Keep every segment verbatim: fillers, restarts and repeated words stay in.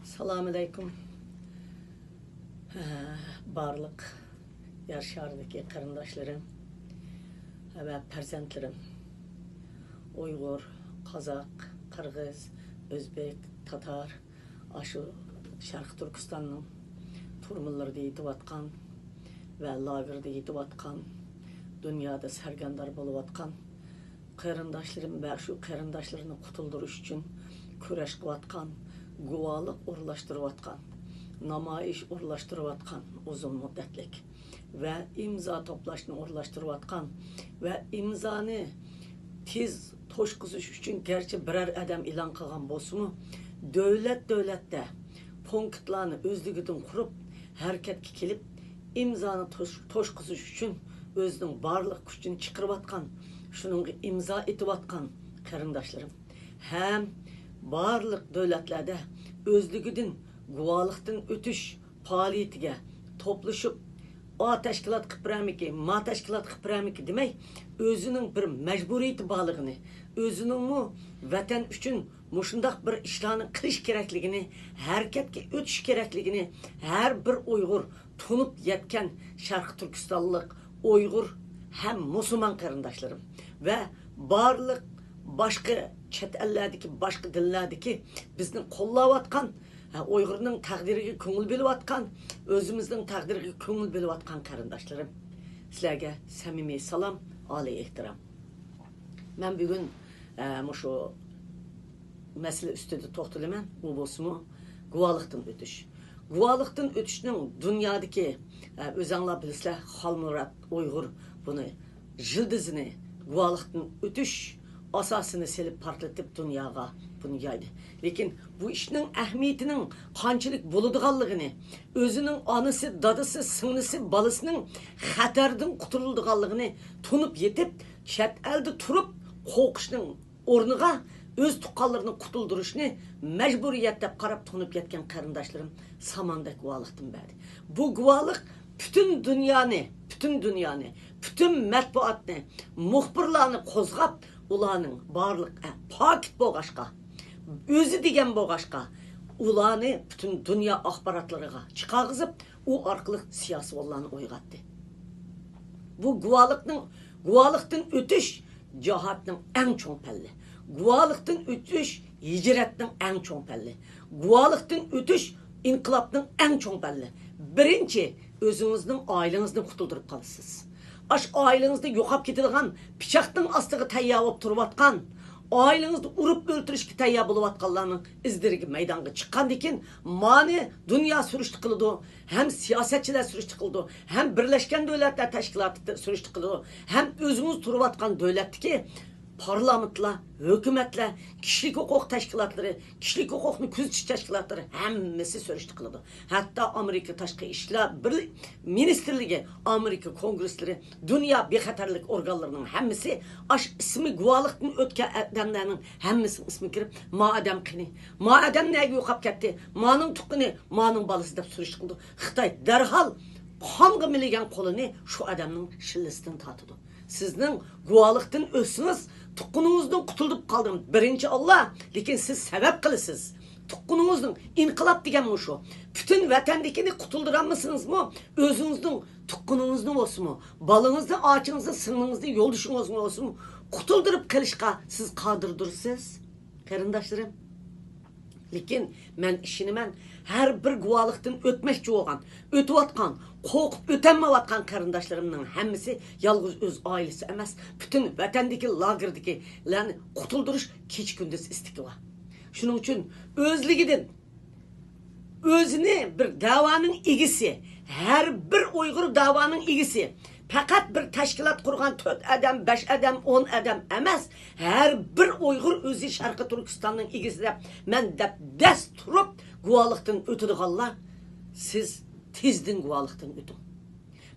ئەسسالامۇئەلەيكۇم. ھە، بارلىق يەر شارىدىكى قېرىنداشلىرىم ۋە پەرزەنتلىرىم، ئۇيغۇر، قازاق، قىرغىز، ئۆزبېك، تاتار، ئاشۇ شەرقىي تۈركىستاننىڭ تۈرمىلىرىدە يېتىۋاتقان ۋە لاگېردا يېتىۋاتقان، دۇنيادا سەرگەردان بولۇۋاتقان قېرىنداشلىرىم ۋە شۇ قېرىنداشلىرىنى قۇتۇلدۇرۇش ئۈچۈن كۈرەش قىلىۋاتقان، گۇۋاھلىق ئورۇنلاشتۇرۇۋاتقان، نامايىش ئورۇنلاشتۇرۇۋاتقان، ئۇزۇن مۇددەتلىك ۋە ئىمزا توپلاشنى ئورۇنلاشتۇرۇۋاتقان ۋە ئىمزانى تېز توشقۇزۇش ئۈچۈن گەرچە بىرەر ئادەم ئېلان قىلغان بولسىمۇ، دۆلەت دۆلەتتە پونكىتلارنى ئۆزلۈكىدىن قۇرۇپ، ھەرىكەتكە كېلىپ، ئىمزانى توش-، توشقۇزۇش ئۈچۈن ئۆزىنىڭ بارلىق كۈچىنى چىقىرىۋاتقان، شۇنىڭغا ئىمزا ئېتىۋاتقان قېرىنداشلىرىم ھەم بارلىق دۆلەتلەردە ئۆزلۈكىدىن گۇۋاھلىقتىن ئۆتۈش پائالىيىتىگە توپلىشىپ، ئا تەشكىلات قىلىپ بېرەرمىكى، ما تەشكىلات قىلىپ بېرەرمىكى دېمەي، ئۆزىنىڭ بىر مەجبۇرىيىتى بارلىقىنى، ئۆزىنىڭمۇ ۋەتەن ئۈچۈن مۇشۇنداق بىر ئىشلارنى قىلىش كېرەكلىكىنى، ھەرىكەتكە ئۆتۈش كېرەكلىكىنى ھەر بىر ئۇيغۇر تونۇپ يەتكەن شەرقىي تۈركىستانلىق ئۇيغۇر ھەم مۇسۇلمان قېرىنداشلىرىم ۋە بارلىق باشقا چەت ئەللەردىكى، باشقا دىنلەردىكى بىزنى قوللاۋاتقان، ھە، ئۇيغۇرنىڭ تەقدىرىگە كۆڭۈل بۆلۈۋاتقان، ئۆزىمىزنىڭ تەقدىرىگە كۆڭۈل بۆلۈۋاتقان قېرىنداشلىرىم، سىلەرگە سەمىمىي سالام، ئالىي ئېھتىرام. مەن بۈگۈن، ئە، مۇشۇ مەسىلە ئۈستىدە توختىلىمەن. ئۇ بولسىمۇ گۇۋاھلىقتىن ئۆتۈش. گۇۋاھلىقتىن ئۆتۈشنىڭ دۇنيادىكى، ئە، ئۆزەڭلار بىلىسىلەر، خالمۇرات ئۇيغۇر بۇنى يىلدىزىنى گۇۋاھلىقتىن ئۆتۈش ئاساسىنى سېلىپ پارتلىتىپ دۇنياغا بۇنى يايدى. لېكىن بۇ ئىشنىڭ ئەھمىيىتىنىڭ قانچىلىك بولىدىغانلىقىنى، ئۆزىنىڭ ئانىسى، دادىسى، سىڭلىسى، بالىسىنىڭ خەتەردىن قۇتۇلىدىغانلىقىنى تونۇپ يېتىپ، چەت ئەلدە تۇرۇپ قورقۇشنىڭ ئورنىغا ئۆز تۇغقانلىرىنى قۇتۇلدۇرۇشنى مەجبۇرىيەت دەپ قاراپ تونۇپ يەتكەن قېرىنداشلىرىم ساماندەك گۇۋاھلىقتىن بەردى. بۇ گۇۋاھلىق پۈتۈن دۇنيانى، پۈتۈن دۇنيانى، پۈتۈن مەتبۇئاتنى، مۇخبىرلارنى قوزغاپ، ئۇلارنىڭ بارلىق، ئە، پاكىت بولغاچقا، ئۆزى دېگەن بولغاچقا، ئۇلارنى پۈتۈن دۇنيا ئاخباراتلىرىغا چىقارغۇزۇپ، ئۇ ئارقىلىق سىياسىيونلارنى ئويغاتتى. بۇ گۇۋاھلىقنىڭ، گۇۋاھلىقتىن ئۆتۈش جاھادنىڭ ئەڭ چوڭ پەللى. گۇۋاھلىقتىن ئۆتۈش ھىجرەتنىڭ ئەڭ چوڭ پەللى. گۇۋاھلىقتىن ئۆتۈش ئىنقىلابنىڭ ئەڭ چوڭ پەللى. بىرىنچى، ئۆزىڭىزنىڭ ئائىلىڭىزنى قۇتۇلدۇرۇپ قالىسىز. ئاش ئائىلىڭىزدە يوقاپ كېتىدىغان، پىچاقنىڭ ئاستىغا تەييار بولۇپ تۇرۇۋاتقان، ئائىلىڭىزدە ئۇرۇپ ئۆلتۈرۈشكە تەييار بولۇۋاتقانلارنىڭ ئىزلىرىگە مەيدانغا چىققاندىكىن، مانى دۇنيا سۈرۈشتە قىلىدۇ، ھەم سىياسەتچىلەر سۈرۈشتە قىلىدۇ، ھەم بىرلەشكەن دۆلەتلەر تەشكىلاتى سۈرۈشتە قىلىدۇ، ھەم ئۆزىڭىز تۇرۇۋاتقان دۆلەتتىكى پارلامېنتلار، ھۆكۈمەتلەر، كىشىلىك ھوقۇق تەشكىلاتلىرى، كىشىلىك ھوقۇقنى كۆزىتىش تەشكىلاتلىرى ھەممىسى سۈرۈشتە قىلىدۇ. ھەتتا ئامېرىكا تاشقى ئىشلار بىر مىنىستىرلىكى، ئامېرىكا كونگرېسلىرى، دۇنيا بىخەتەرلىك ئورگانلىرىنىڭ ھەممىسى ئاش ئىسمى گۇۋاھلىقتىن ئۆتكەن ئادەملەرنىڭ ھەممىسىنىڭ ئىسمى كىرىپ، ما ئادەم قېنى؟ ما ئادەم نەگە يوقاپ كەتتى؟ مانىڭ تۇغقىنى، مانىڭ بالىسى دەپ سۈرۈشتە قىلىدۇ. خىتاي دەرھال قانغا مىلىگەن قولىنى شۇ ئادەمنىڭ شىللىسىدىن تارتىدۇ. سىزنىڭ گۇۋاھلىقتىن ئۆتسىڭىز، تۇغقىنىڭىزدىن قۇتۇلۇپ قالدىم، بىرىنچى ئاللا، لېكىن سىز سەۋەب قىلىسىز. تۇغقىنىڭىزنىڭ، ئىنقىلاب دېگەن مۇشۇ. پۈتۈن ۋەتەندىكىنى قۇتۇلدۇرالمىسىڭىزمۇ، ئۆزىڭىزنىڭ تۇغقىنىڭىزنى بولسىمۇ، بالىڭىزنى، ئاچىڭىزنى، سىڭلىڭىزنى، يولدىشىڭىزنى بولسىمۇ قۇتۇلدۇرۇپ قېلىشقا سىز قادىردۇرسىز، قېرىنداشلىرىم. لېكىن مەن ئىشىنىمەن، ھەر بىر گۇۋاھلىقتىن ئۆتمەكچى بولغان، ئۆتۈۋاتقان، قورقۇپ ئۆتەلمەيۋاتقان قېرىنداشلىرىمنىڭ ھەممىسى يالغۇز ئۆز ئائىلىسى ئەمەس، پۈتۈن ۋەتەندىكى لاگېردىكىلەرنى قۇتۇلدۇرۇش كېچە-كۈندۈز ئىستىكى بار. شۇنىڭ ئۈچۈن ئۆزلۈكىدىن ئۆزىنى بىر دەۋانىڭ ئىگىسى، ھەر بىر ئۇيغۇر دەۋانىڭ ئىگىسى. پەقەت بىر تەشكىلات قۇرغان تۆت ئادەم، بەش ئادەم، ئون ئادەم ئەمەس، ھەر بىر ئۇيغۇر ئۆزى شەرقىي تۈركىستاننىڭ ئىگىسى دەپ مەن دەپ دەس تۇرۇپ گۇۋاھلىقتىن ئۆتىدىغانلار، سىز تېزدىن گۇۋاھلىقتىن ئۆتۈڭ.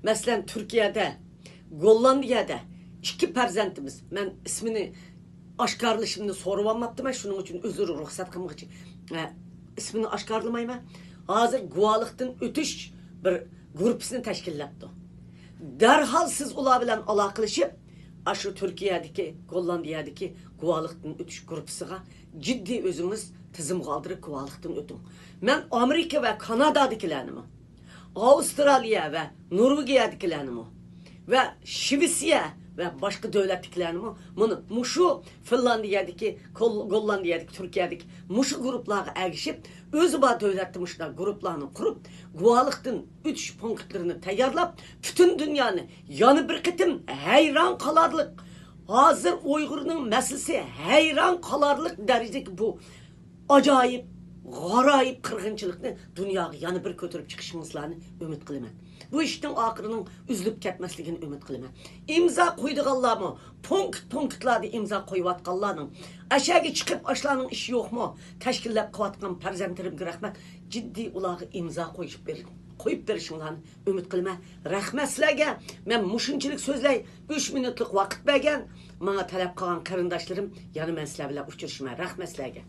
مەسىلەن، تۈركىيەدە، گوللاندىيەدە ئىككى پەرزەنتىمىز، مەن ئىسمىنى ئاشكارىلىشىمنى سورىۋالماپتىمەن، شۇنىڭ ئۈچۈن ئۆزلىرى رۇخسەت قىلمىغۇچە، ئە، ئىسمىنى ئاشكارىلىمايمەن. ھازىر گۇۋاھلىقتىن ئۆتۈش بىر گۇرۇپپىسىنى تەشكىللەپتۇ. دەرھال سىز ئۇلار بىلەن ئالاقىلىشىپ، ئاشۇ تۈركىيەدىكى، گوللاندىيەدىكى گۇۋاھلىقتىن ئۆتۈش گۇرۇپپىسىغا جىددىي ئۆزىڭىز تىزىمغا ئالدۇرۇپ گۇۋاھلىقتىن ئۆتۈڭ. مەن ئامېرىكا ۋە كانادادىكىلەرنىمۇ، ئاۋسترالىيە ۋە نورۋېگىيەدىكىلەرنىمۇ ۋە شىۋېتسىيە ۋە باشقا دۆلەتتىكىلەرنىمۇ مۇنى مۇشۇ فىنلاندىيەدىكى، كول-، گوللاندىيەدىكى، تۈركىيەدىكى مۇشۇ گۇرۇپلارغا ئەگىشىپ، ئۆزى بار دۆلەتتە مۇشۇنداق گۇرۇپلارنى قۇرۇپ، گۇۋاھلىقتىن ئۆتۈش پونكىتلىرىنى تەييارلاپ، پۈتۈن دۇنيانى يەنە بىر قېتىم ھەيران قالارلىق، ھازىر ئۇيغۇرنىڭ مەسىلىسى ھەيران قالارلىق دەرىجىدىكى بۇ ئاجايىپ، غارايىپ قىرغىنچىلىقنى دۇنياغا يەنە بىر كۆتۈرۈپ چىقىشىڭىزلارنى ئۈمىد قىلىمەن. بۇ ئىشنىڭ ئاخىرىنىڭ ئۈزۈلۈپ كەتمەسلىكىنى ئۈمىد قىلىمەن. ئىمزا قويىدىغانلارمۇ، پونكىت پونكىتلاردا ئىمزا قويۇۋاتقانلارنىڭ، ئەشەگە چىقىپ ئاشلارنىڭ ئىشى يوقمۇ؟ تەشكىللەپ قىلىۋاتقان پەرزەنتلىرىمگە رەھمەت. جىددىي ئۇلارغا ئىمزا قويۇپ بېرىڭ، قويۇپ بېرىشىڭلارنى ئۈمىد قىلىمەن. رەھمەت سىلەرگە. مەن مۇشۇنچىلىك سۆزلەي، ئۈچ مىنۇتلۇق ۋاقىت بەرگەن ماڭا تەلەپ قىلغان قېرىنداشلىرىم، يەنە مەن سىلەر بىلەن ئۇچرىشىمەن. رەھمەت سىلەرگە.